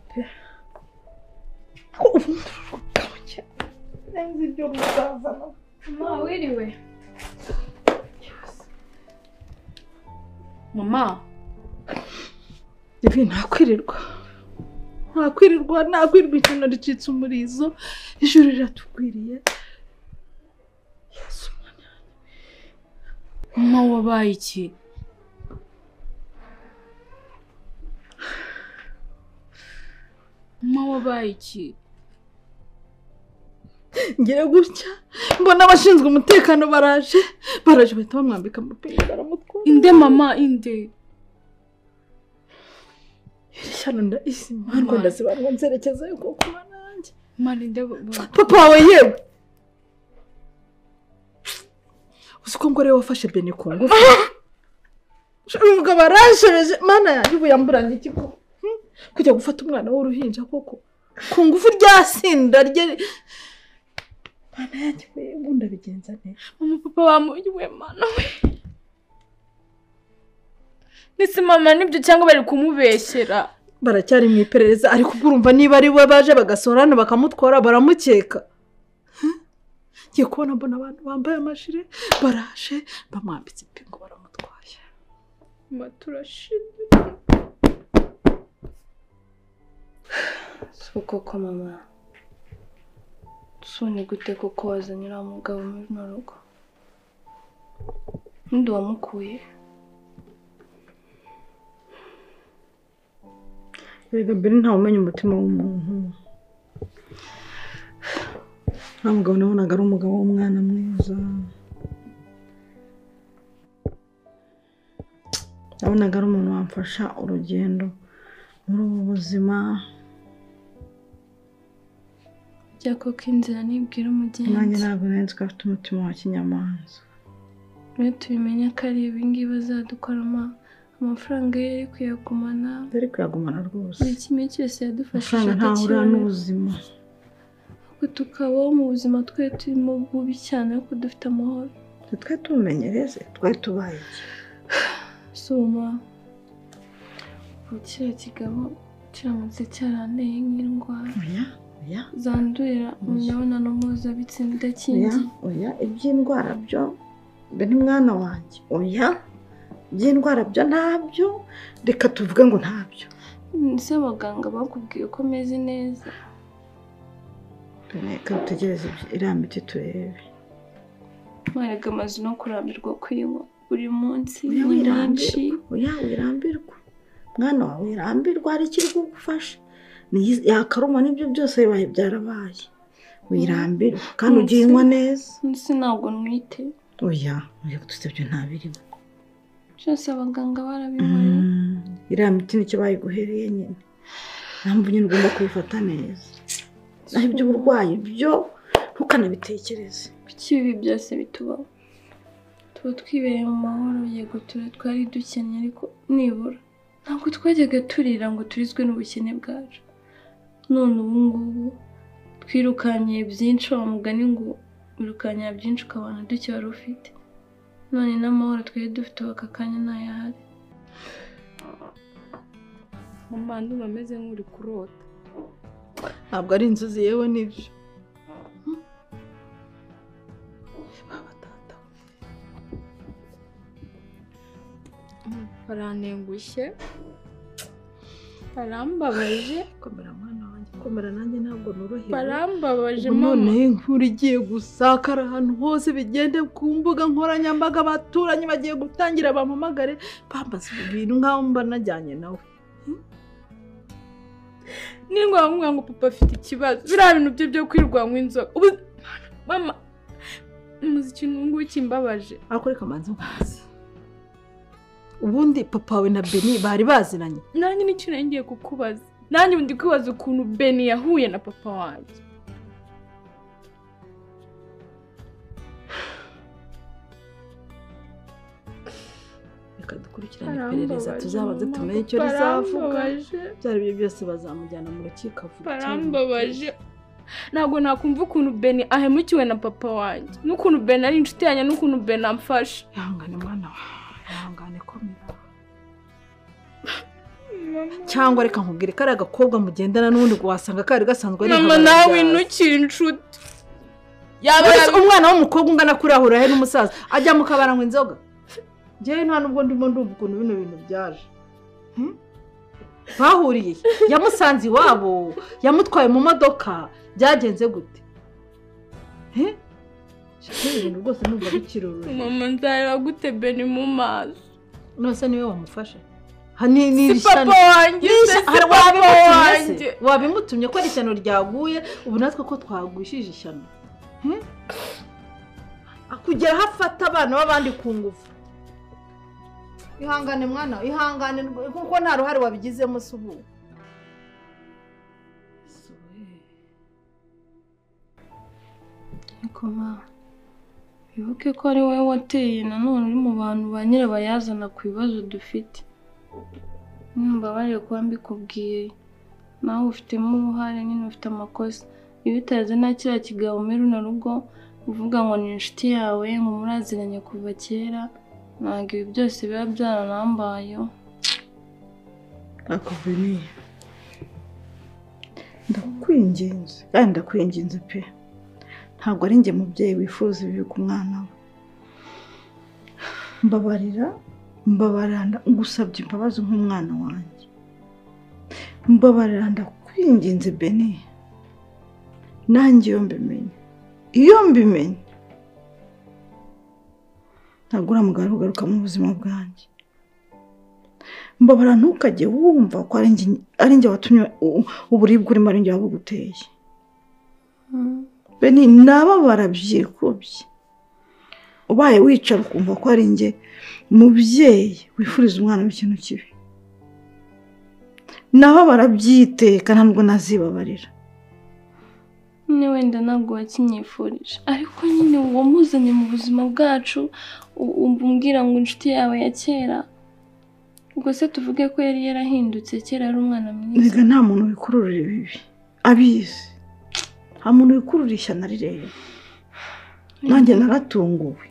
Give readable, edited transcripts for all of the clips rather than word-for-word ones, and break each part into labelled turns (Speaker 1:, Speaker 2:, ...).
Speaker 1: pe. Ubundi urugabanya nzi ibyo ruzazana.
Speaker 2: Mama wiriwe. Mama
Speaker 1: ibi ntakwirirwa ntakwirirwa ikintu ricitse umurizo, ijuru riratugwiriye. Yesu mwana.
Speaker 2: Mama wabaye iki? Mama wabaye iki?
Speaker 1: Ngira gutya mbona abashinzwe umutekano baraje bahita bamwambika amapingu baramutwara.
Speaker 2: Inde mama inde?
Speaker 1: Ishyano ndahisi mwana ndazibarwa nzerekezayo koko nanjye.
Speaker 2: Mama inde
Speaker 1: papa wawe yewe. Uzi ko ngo rero wafashe Beni ku ngufu. Umugabo aranshebeje mana yanjye ubu yamburanye iki koko? Kujya gufata umwana w'uruhinja koko ku ngufu ryasinda rye. Mana yanjye ubu ndabigenza nte?
Speaker 2: Mama papa bamuwe mana we. Nisi mama nibyo cyangwa bari kumubeshyera?
Speaker 1: Baracyari mu iperereza ariko urumva niba ari we baje bagasohora hano bakamutwara baramukeka. Ngiye kubona mbona abantu bambaye amajire baraje bamwambitse ipingu baramutwaye.
Speaker 2: Mama turashimye.
Speaker 3: Si koko mama, ni gute koko wazanye uriya mugabo muri runo rugo? Ninde wamukuye?
Speaker 1: Erega mbere ntawe umenya umutima w'umuntu. Nta mugabo nabonaga ari umugabo w'umwana mwiza. Nabonaga ari umuntu wamfasha urugendo muri ubu buzima.
Speaker 3: Jya koko inzira nibwira umugenzi.
Speaker 1: Nanjye ntabwo nari nzi ko afite umutima wa kinyamanza.
Speaker 3: Iyo tubimenya ko ari ibingibi azadukoramo amafaranga ye yari kuyagumana.
Speaker 1: Yari kuyagumana rwose.
Speaker 3: Buri kimwe cyose yadufashije
Speaker 1: amafaranga ntahurira n'ubuzima.
Speaker 3: Ariko tukabaho mu buzima twe turimo bubi cyane ariko dufite amahoro.
Speaker 1: Twe tumenyereze twari tubaye iki?
Speaker 3: Soma ubu kiriya kigabo kiramutse cyaranteye nk'indwara.
Speaker 1: Oya oya.
Speaker 3: Zandurira mu mibonano mpuzabitsina idakingiye.
Speaker 1: Oya iby'indwara byo mbe ni mwana wanjye. Oya iby'indwara byo ntabyo, reka tuvuge ngo ntabyo.
Speaker 3: Ese abaganga bakubwiye ko meze neza?
Speaker 1: Reka dutegereze iriya miti turebe.
Speaker 3: Marega amaze no kurambirwa kuyinywa buri munsi ni myinshi.
Speaker 1: Oya wirambirwa mwana wawe, wirambirwa hari ikiri kugufasha. Yakaruma n'ibyo byose bibaye byarabaye. Wirambirwa kandi ugiye unywa neza.
Speaker 3: Nsi ntabwo ntwite.
Speaker 1: Oya oya dusebye ntabirimo.
Speaker 3: Byose abaganga barabibonye.
Speaker 1: Iriya miti nicyo bayiguhereye nyine. Ntabwo nyine ugomba kuyifata neza. Naho iby'uburwayi byo ntukanabitekereze.
Speaker 3: Kuki ibi byose bitubaho? Tuba twibereye mu mahoro, yego twari dukennye ariko nibura ntabwo twajyaga turira ngo turizwe n'ubukene bwacu. None ubu ngubu twirukanye byinshi, wa mugani ngo wirukanye byinshi ukabona duke wari ufite. None n'amahoro twari dufite aka kanya ntayahari.
Speaker 2: Mama ndumva ameze nk'uri kurota.
Speaker 1: Ntabwo ari inzozi yewe nibyo.
Speaker 2: Barantengushye, barambabaje.
Speaker 1: Komera mwana wanjye, komera nanjye ntabwo norohewe.
Speaker 2: Barambabaje mama.
Speaker 1: Noneho inkuru igiye gusakara ahantu hose, bigende ku mbuga nkoranyambaga, abaturanyi bagiye gutangira bampamagare bambaza ibintu nk'aho mba najyanye nawe.
Speaker 2: Ningwa bamubwira ngo papa afite ikibazo, biriya bintu bye byo kwirwanywa inzoga. Ubu mama muzi ikintu ngubu kimbabaje.
Speaker 1: Ariko reka mbanze nkubaze. Ubundi papa wawe na Beni bari baziranye?
Speaker 2: Nanjye nicyo nari ngiye kukubaza. Nanjye ndi kwibaza ukuntu Beni yahuye na papa wanjye.
Speaker 1: Reka dukurikirane iperereza tuzabanze tumenye icyo rizavuga. Byari ibyo byose bazamujyana mu rukiko avuga.
Speaker 2: Barambabaje. Ntabwo nakumva ukuntu Beni ahemukiwe na papa wanjye, n'ukuntu Beni ari inshuti yanjye, n'ukuntu Beni amfasha.
Speaker 1: Ihangane mwana wawe, ihangane komera. Cyangwa reka nkubwire kari agakobwa mugendana n'ubundi wasanga kari gasanzwe ari
Speaker 2: mama nawe ntukiri inshuti.
Speaker 1: Yaba umwana w'umukobwa ungana kuri ahura he n'umusaza ajya mu kabara ngo inzoga. Njyewe nta nubwo ndimo ndumva ukuntu bino bintu byaje. Bahuriye yamusanze iwabo yamutwaye mu modoka byagenze gute? Ibintu rwose numva bikiroro.
Speaker 2: Mama nzareba gute Beni mu maso?
Speaker 1: Nose niwe wamufashe?
Speaker 2: Si papa wanjye,
Speaker 1: wabimutumye ko ari ishyano ryaguye, ubu natwe ko twagwishije ishyano. Kugera aho afata abana b'abandi ku ngufu. Ihangane mwana, ihangane kuko nta ruhare wabigizemo si ubu.
Speaker 3: Ariko ma, wibuke ko ari wowe wateye nanone uri mu bantu ba nyirabayazana ku bibazo dufite. Mbabarire kuba mbikubwiye, nawe ufitemo uruhare nyine, ufite amakosa. Iyo utazi nta kiriya kigabo muri runo rugo uvuga ngo ni inshuti yawe, ngo muraziranye kuva kera, ntabwo ibi byose biba byaranambayeho.
Speaker 4: Ariko Beni, ndakwinginze kandi ndakwinginze pe, ntabwo ari njye mubyeyi wifuza ibi ku mwana we. Mbabarira, mbabarira, ngusabye imbabazi nk'umwana wanjye. Mbabarira, ndakwinginze Beni, nanjye iyo mbimenye, iyo mbimenye ntabwo uriya mugabo ugaruka mu buzima bwanjye. Mbabara ntukajye wumva ko ari njye watumye uburibwe urimo, ari njye wabuguteye. Beni, nababara byikubye. Ubaye wicara ukumva ko ari njye mubyeyi wifuriza umwana w'ikintu kibi, nababara byiteka, ntabwo nazibabarira.
Speaker 3: Nyine wenda ntabwo wakinyifurije, ariko nyine wamuzanye mu buzima bwacu umbwira ngo inshuti yawe ya kera, ubwo se tuvuge ko yari yarahindutse kera ari umwana mwiza?
Speaker 4: Rega nta muntu wikururira ibibi abizi, nta muntu wikururira ishyano rireba. Nanjye naratunguwe.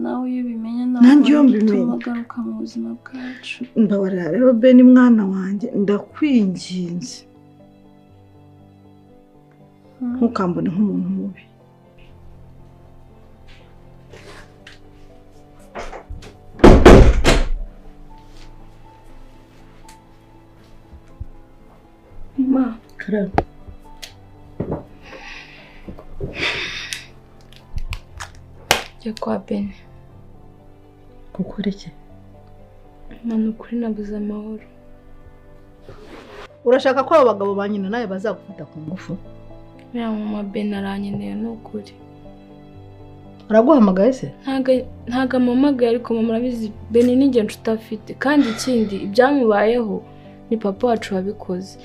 Speaker 3: Nawe iyo ubimenya
Speaker 4: nanjye iyo mbimenya
Speaker 3: agaruka mu buzima bwacu.
Speaker 4: Mbabarira rero Beni mwana wanjye, ndakwinginze ntukambone nk'umuntu mubi.
Speaker 2: Ma,
Speaker 4: karame.
Speaker 2: Jya kwa Beni.
Speaker 1: Gukora iki?
Speaker 2: Mama, ukuri nabuze amahoro.
Speaker 1: Urashaka ko abo bagabo ba nyina nawe bazagufata ku ngufu?
Speaker 2: Ya mama, Beni aranyeneye ni ukuri.
Speaker 1: Araguhamagaye se?
Speaker 2: Ntago ampamagaye, ariko mama urabizi Beni ni njye nshuti afite, kandi ikindi ibyamubayeho ni papa wacu wabikoze.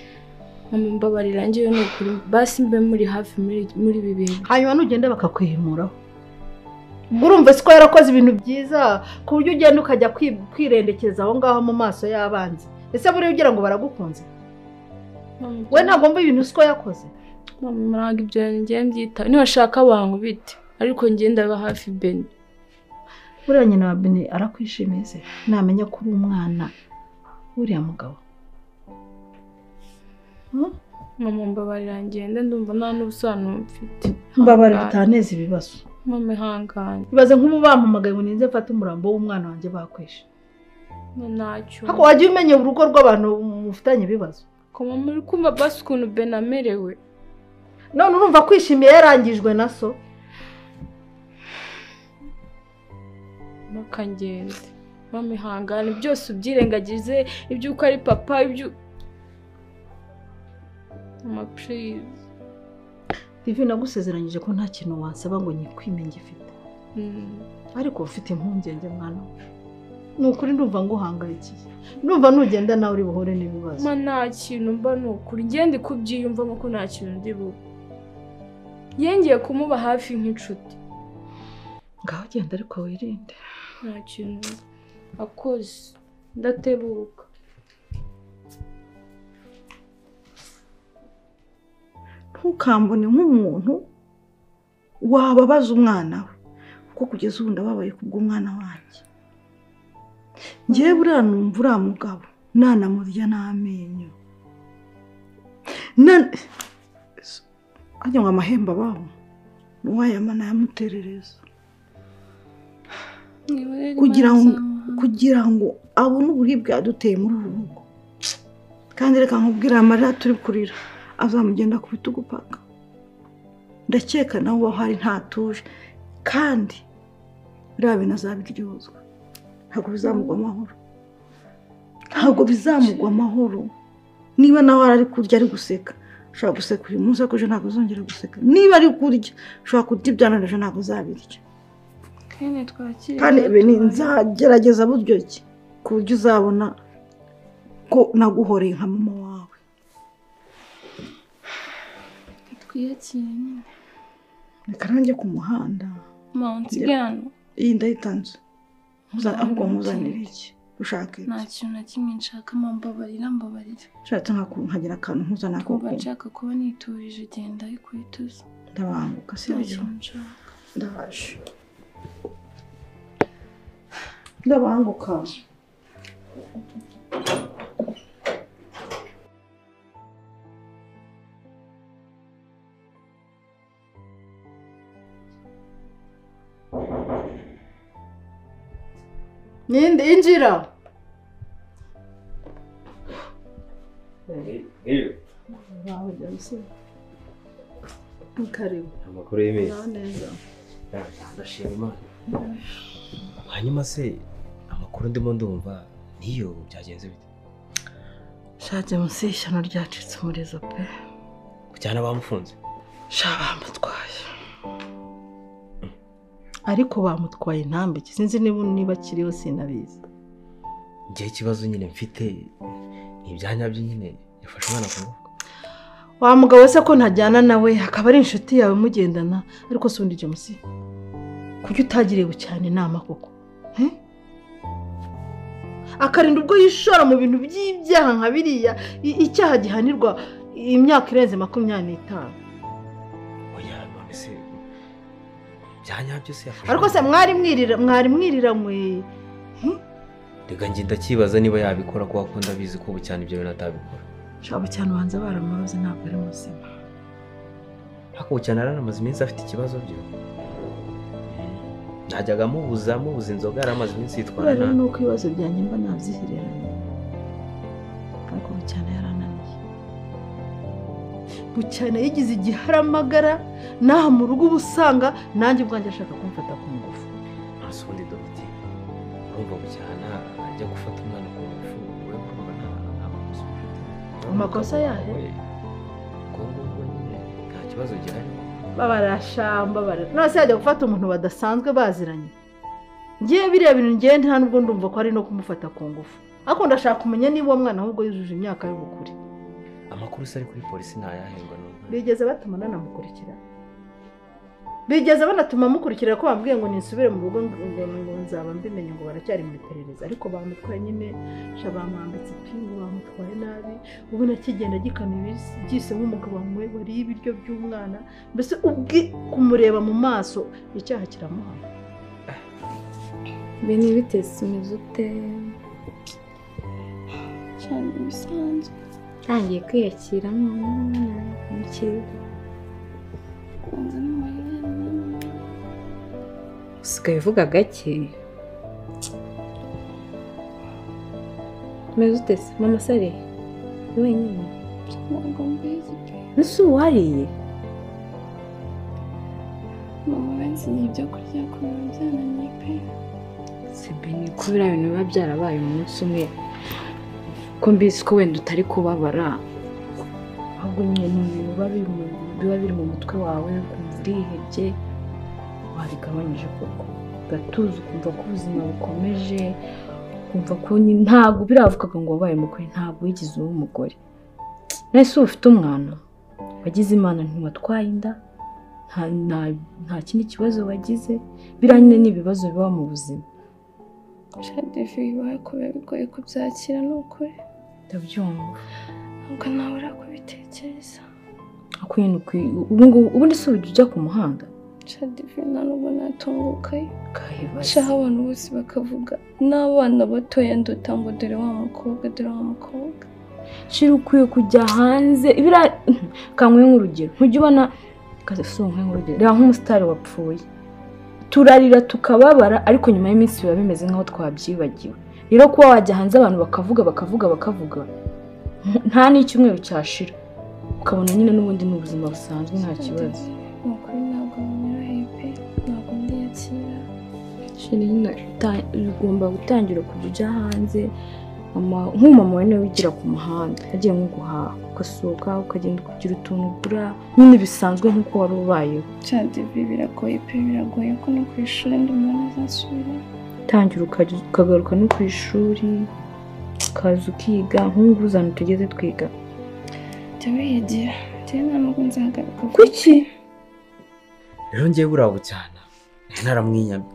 Speaker 2: Mama mbabarira, njyewe ni ukuri basi mbe muri hafi muri ibi bihe.
Speaker 1: Hanyuma nugenda bakakwihimuraho. Urumva siko yarakoze ibintu byiza ku buryo ugenda ukajya kwirendekeza aho ngaho mu maso y'abanzi. Ese buriya ugira ngo baragukunze? We ntabwo mva ibintu siko yakoze.
Speaker 2: Mama ntabwo ibyo ngiye mbyita, nibashaka bankubite, ariko njye ndaba hafi Beni.
Speaker 1: Buriya nyina wa Beni arakwishimiye se namenya ko uri umwana uriya mugabo?
Speaker 2: Mama mbabarira ngende, ndumva nta n'ubusobanuro mfite.
Speaker 1: Mbabarira utaneza ibibazo.
Speaker 2: Mama ihangane.
Speaker 1: Ibaze nk'ubu bampamagaye ngo ninze mfate umurambo w'umwana wanjye bakwishe.
Speaker 2: Ntacyo.
Speaker 1: Hako wajya umenya urugo rw'abantu mufitanye ibibazo.
Speaker 2: Ko mama uri kumva basi ukuntu Beni amerewe.
Speaker 1: None urumva kwishimiye yarangijwe na so?
Speaker 2: Mukangende. Mama ihangane, byose ubyirengagize, iby'uko ari papa, ibyo. Mama please.
Speaker 1: Divi, nagusezeranyije ko nta kintu wansaba ngo nyikwime ngifite. Ariko ufite impungenge mwana we. Ni ukuri ndumva nguhangayikiye. Ndumva nugenda nawe uri buhure n'ibibazo.
Speaker 2: Ma nta kintu mba ni ukuri, ngende kubyiyumvamo ko nta kintu ndi bube. Yengeye kumuba hafi nk'inshuti.
Speaker 1: Ngaho genda ariko wirinde.
Speaker 2: Nta kintu akoze, ndatebuka.
Speaker 4: Ntukambone nk'umuntu wababaza umwana we, kuko kugeza ubu ndababaye kubw'umwana wanjye. Njyewe buriya numva uriya mugabo Nanamurya n'amenyo. Ajya ngo amahembe abaho. Nuwayama nayamuterereza. Kugira ngo abone uburibwe yaduteye muri uru rugo. Kandi reka nkubwire amarira turi kurira azamugenda ku bitugu paka. Ndakeka nawe ubaho hari ntatuje kandi biriya bintu azabiryozwa. Ntabwo bizamugwa amahoro. Ntabwo bizamugwa amahoro. Niba nawe ari kurya ari guseka, ushobora guseka uyu munsi ariko ejo ntabwo uzongera guseka. Niba ari kurya, ushobora kurya ibyana ejo ntabwo uzabirya. Kandi nzagerageza buryo ki ku buryo uzabona ko naguhoreye nka mama wawe.
Speaker 3: Twiyakire nyine.
Speaker 4: Reka nanjye ku muhanda.
Speaker 3: Mama nsigaye hano.
Speaker 4: Iyi ndayitanze. Ahubwo nkuzanire iki? Ushaka iki?
Speaker 3: Nta kintu na kimwe nshaka mama, mbabarira mbabarira.
Speaker 4: Nshatse nkagira akantu nkuzana ko.
Speaker 3: Kumva nshaka kuba niturije, genda ariko uhituze.
Speaker 4: Ndabanguka si byo. Ndaje. Ndabanguka.
Speaker 1: Ninde injira? Karibu.
Speaker 5: Amakuru y'imezi. Ndashima Imana. Hanyuma se amakuru ndimo ndumva niyo byagenze bite?
Speaker 1: Shaje munsi y'ishyano ryacitse umurizo pe.
Speaker 5: Cyane bamufunze.
Speaker 1: Sha bamutwaye. Ariko bamutwaye intambike sinzi niba kiriho sinabizi.
Speaker 5: Ngiye ikibazo nyine mfite ni ibyanyabyo nyine yafashe umwana ku ngufu.
Speaker 1: Wa mugabo se ko ntajyana nawe akaba ari inshuti yawe mugendana, ariko si undi James. Kuki utagiriye cyane inama koko? Akarinda ubwo yishora mu bintu by'ibyaha nka biriya, icyaha gihanirwa imyaka irenze 25.
Speaker 5: Oya none se byanyabyo se yafashe.
Speaker 1: Ariko se mwari mwirira mwe.
Speaker 5: Reka njye ndakibaza niba yabikora kuko akunda abizi ko cyane ibyo bintu atabikora.
Speaker 1: Shabo cyane ubanza baramuroze ntabwo ari muzima.
Speaker 5: Ariko cyane aramaze iminsi afite ikibazo byo. Najyaga amubuza inzoga yaramaze iminsi yitwara
Speaker 1: nabi. Rero nuko ibibazo byanjye mba nabyihereranye. Ariko cyane yarananiye. Bucyane yigize igiharamagara naha mu rugo ubusanga nanjye ubwanjye ashaka kumfata ku ngufu.
Speaker 5: Asundi dogiti. Urumva bucyana ajya gufata umwana ku ngufu, we urumva nta makosa ufite.
Speaker 1: Amakosa yahe?
Speaker 5: Kongo nyine nta kibazo gihari.
Speaker 1: Babarashamba none yajya gufata umuntu badasanzwe baziranye. Ngiye biriya bintu ngiye nta nubwo ndumva ko ari no kumufata ku ngufu. Ariko ndashaka kumenya niba uwo mwana ahubwo yujuje imyaka y'ubukure.
Speaker 5: Amakuru se ari kuri polisi ntayahembwa n'ubwo.
Speaker 1: Bigeze batuma nanamukurikira. Bigeze banatuma mukurikira ko bambwiye ngo nisubire mu rugo ngo nzaba mbimenye ngo baracyari mu iperereza, ariko bamutwaye nyine sha bamwambitse ipingu bamutwaye nabi, ubona kigenda gikama byise nk'umugabo wariye ibiryo by'umwana, mbese ubwe kumureba mu maso icyaha kiramuhama.
Speaker 2: Bene bitese umeze ute?
Speaker 3: Cyane bisanzwe.
Speaker 2: Tangiye kwiyakira none mukiri. Usigaye uvuga gake. Meze ute se? Mama sare wenyine?
Speaker 3: Ntabwo mbizi pe.
Speaker 2: Ese wariye?
Speaker 3: Mama bansigiye ibyo kurya ku bintu byananiye pe.
Speaker 2: Se Beni ko biriya bintu biba byarabaye umunsi umwe, ko mbizi ko wenda utari kubabara, ahubwo nyine ni ibintu biba biri mu mutwe wawe ukumva urihebye, wabigabanyije koko ugatuza ukumva ko ubuzima bukomeje, ukumva ko ntabwo biravugaga ngo wabaye umugore, ntabwo wigeze uba umugore. Nese ufite umwana wagize Imana ntiwatwaye inda, nta kindi kibazo wagize, biriya nyine ni ibibazo biba mu buzima.
Speaker 3: Shadifi bibaye ko biba bigoye kubyakira ni ukuri.
Speaker 2: Ndabyumva.
Speaker 3: Ntabwo nabura kubitekereza.
Speaker 2: Ubundi si ujya ku muhanda?
Speaker 3: Shadivi nubwo natungukayo. Shaha abantu bose bakavuga n'abana batoya nduta ngo dore wa mukobwa, dore wa mukobwa.
Speaker 2: Shira ukwiye kujya hanze ibira kankwe nk'urugero ntujya ubona kaze nk'urugero reba nk'umusitari wapfuye turarira tukababara ariko nyuma y'iminsi biba bimeze nk'aho twabyibagiwe. Rero kuba wajya hanze abantu bakavuga bakavuga bakavuga nta n'icyumweru cyashira ukabona nyine n'ubundi ni ubuzima busanzwe nta kibazo.
Speaker 3: Nukuri ntabwo binyoroheye pe, ntabwo ndiyakira.
Speaker 2: Shira nyine ugomba gutangira kujya ujya hanze. Nk'umama we niwe wigira ku muhanda agiye nko guhaha ugasohoka ukagenda kugira utuntu ugura nyine bisanzwe nk'uko wari ubayeho.
Speaker 3: Shadivi biragoye pe, biragoye ko no ku ishuri ndumva ntazasubira.
Speaker 2: Tangira ukagaruka no ku ishuri ukaza ukiga nk'ubu tugeze twiga.
Speaker 3: Jya wiyigira njyewe nta nubwo nzagaruka.
Speaker 2: Kuki?
Speaker 5: Rero ngewe buriya Bucyana naramwiyamye,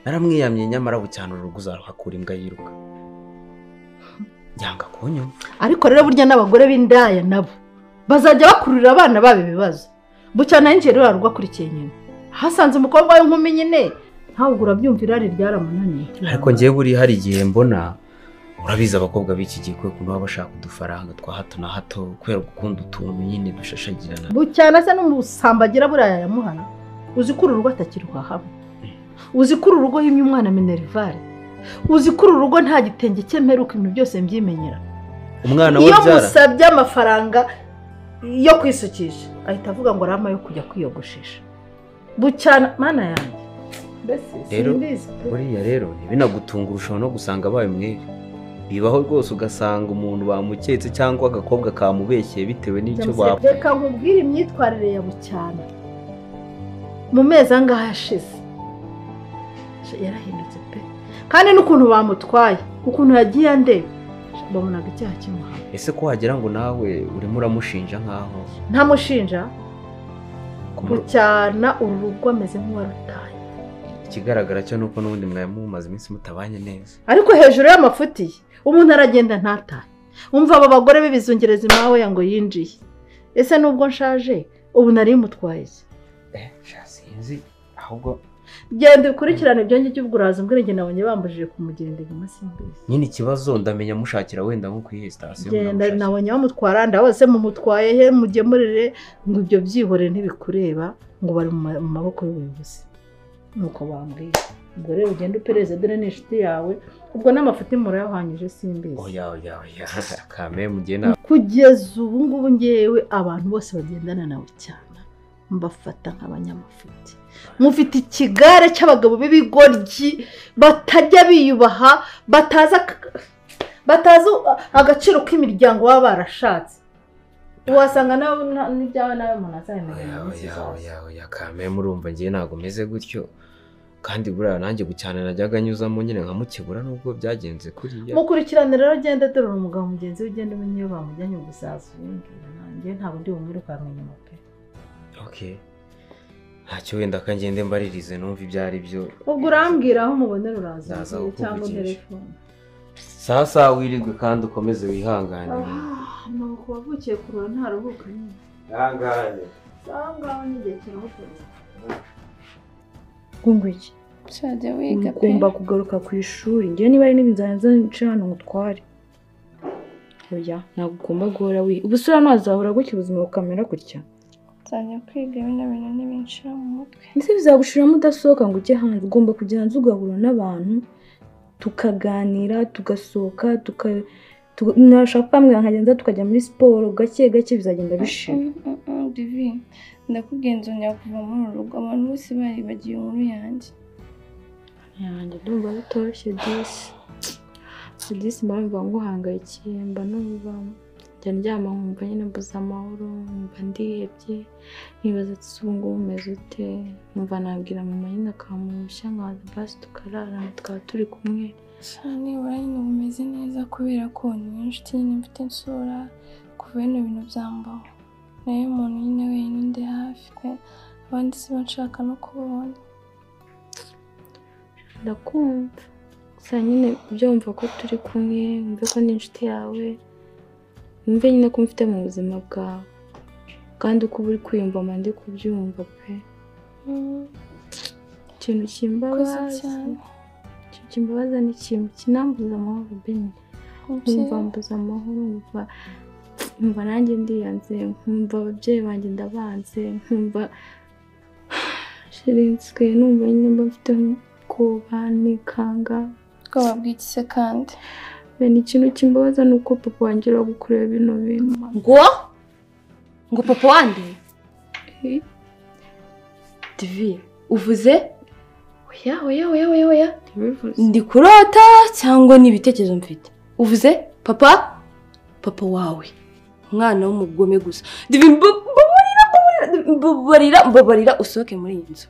Speaker 5: naramwiyamye nyamara Bucyana urugo uzaruhakura imbwa yiruka. Yanga kunyumva.
Speaker 1: Ariko rero burya n'abagore b'indaya nabo bazajya bakururira abana babo ibibazo. Bucyana yinjiye rero rugo akurikiye nyina. Hasanze umukobwa w'inkumi nyine ntabwo urabyumva irari ryaramunaniye.
Speaker 5: Ariko ngewe buri hari igihe mbona urabizi abakobwa b'iki gihe kwe kuntu baba bashaka udufaranga twa hato na hato kubera gukunda utuntu nyine dushashagirana.
Speaker 1: Bucyana se n'umusambagira buriya yamuhana. Uzi ko uru rugo atakiruha hamwe. Uzi ko uru rugo yimye umwana minerivare. Uzi ko uru rugo nta gitenge cyemeruka ibintu byose mbyimenyera.
Speaker 5: Umwana we
Speaker 1: iyo musabye amafaranga yo kwisukisha ahita avuga ngo arama yo kujya kwiyogoshesha. Bucyana mana yanjye mbese simbizi.
Speaker 5: Buriya rero ntibinagutungura ushobora no gusanga abaye umwere. Bibaho rwose ugasanga umuntu bamuketse cyangwa agakobwa kamubeshyeye bitewe n'icyo bapfa.
Speaker 1: Reka nkubwire imyitwarire ya Bucyana mu mezi angahe ashize yarahindutse pe. Kandi n'ukuntu bamutwaye ukuntu yagiye andeba babonaga icyaha kimuhama.
Speaker 5: Ese ko wagira ngo nawe urimo uramushinja nkaho?
Speaker 1: Ntamushinja. Bucyana uru rugo ameze nk'uwarutaye.
Speaker 5: Ikigaragara cyo nuko n'ubundi mwari mumaze iminsi mutabanye neza.
Speaker 1: Ariko hejuru y'amafuti umuntu aragenda ntatahe. Umva aba bagore b'ibizungerezi mawe ngo yinjiye. Ese nubwo nshaje ubu nari mutwaye?
Speaker 5: Sinzi ahubwo
Speaker 1: genda ukurikirane ibyo ngibyo ubwo uraza umbwire njye nabonye bambujije kumugenda inyuma simbizi.
Speaker 5: Nyine ikibazo ndamenya mushakira wenda nko kuri sitasiyo.
Speaker 1: Genda nabonye bamutwara ndabaze mumutwaye he mugemurire ngo ibyo byihorere ntibikureba ngo bari mu maboko y'ubuyobozi. Nuko bambwiye. Ubwo rero ugenda upereze dore ni inshuti yawe ubwo n'amafuti murayahwanyije simbizi.
Speaker 5: Oya oya oya kame mugena.
Speaker 1: Kugeza ubu ngubu ngewe abantu bose bagendana nawe cyane mbafata nk'abanyamafuti. Mufite ikigare cy'abagabo b'ibigoryi batajya biyubaha batazi agaciro k'imiryango baba barashatse. Wasanga nawe n'ibyawe nawe umuntu azabimenya.
Speaker 5: Oya oya oya kame murumva ngewe ntabwo meze gutyo. Kandi buriya nanjye Bucyana najyaga nyuzamo nyine nkamukebura nubwo byagenze kuriya.
Speaker 1: Mukurikirane rero ugende dore umugabo mugenzi we ugende umenye iyo bamujyanye gusaza ubimbwira nanjye ntabwo ndi bumwirukanka inyuma pe.
Speaker 5: Okay. Ntacyo wenda kangende mbaririze numva ibyo ari byo.
Speaker 1: Ubwo urambwira aho mubonera uraza cyangwa telefone.
Speaker 5: Sasa wirirwe kandi ukomeze wihangane.
Speaker 1: Nuko wavukiye kurura ntaruhuka nyine.
Speaker 5: Ihangane.
Speaker 1: Sanga n'igihe kirahuka.
Speaker 2: Ngwiki.
Speaker 3: Shajya wiga pe.
Speaker 2: Ugomba kugaruka ku ishuri. Ngiye niba ari n'ibinzanza ncana ngutware. Oya, ntabwo ugomba guhora wi. Ubusura ntazahora gutya ubuzima bukamera gutya.
Speaker 3: Nzajya kwiga bino bintu ntibinshira mu mutwe.
Speaker 2: Ese bizagushiramo udasohoka ngo ujye hanze. Ugomba kujya hanze ugahura n'abantu tukaganira tugasohoka nashaka kwambwira nkagenda tukajya muri siporo gake gake bizagenda bishira.
Speaker 3: Divi ndakubwiye nzongera kuva muri uru rugo abantu bose baribagiye inkuru yanjye.
Speaker 2: Yanjye ndumva bitoroshye disi. Disi mba numva nguhangayikiye mba numva njya ndyama nkumva nyine mbuze amahoro nkumva ndihebye nkibaza ati ubu ngubu umeze ute nkumva nabwira mama nyine akamushya nkaza basi tukararana tukaba turi kumwe.
Speaker 3: Nibura nyine ubu umeze neza kubera ko ni inshuti nyine mfite nsura kuva bino bintu byambaho nayo umuntu nyine wenyine undi hafi pe abandi sibo nshaka no kubabona.
Speaker 2: Ndakumva gusa nyine byumva ko turi kumwe wumve ko ni inshuti yawe wumve nyine ko mfite mu buzima bwawe kandi uko uri kwiyumva mba ndi kubyumva pe. Ikintu kimbabaza kimbabaza ni ikintu kinambuza amahoro Beni. Nkumva mbuza amahoro, nkumva nanjye ndiyanze, nkumva ababyeyi banjye ndabanze, nkumva shirinzwe, numva nyine mba mfite ubwoba nikanga.
Speaker 3: Ubwoba bw'iki se kandi?
Speaker 2: Beni ikintu kimbabaza ni uko papa wanjye ari gukorera bino bintu.
Speaker 6: Ngo papa wande? Divi, uvuze? Oya oya oya oya oya. Ndi kurota cyangwa ni ibitekerezo mfite? Uvuze papa? Papa wawe. Umwana w'umugome gusa. Divi, mbabarira, mbabarira, mbabarira usohoke muri iyi nzu.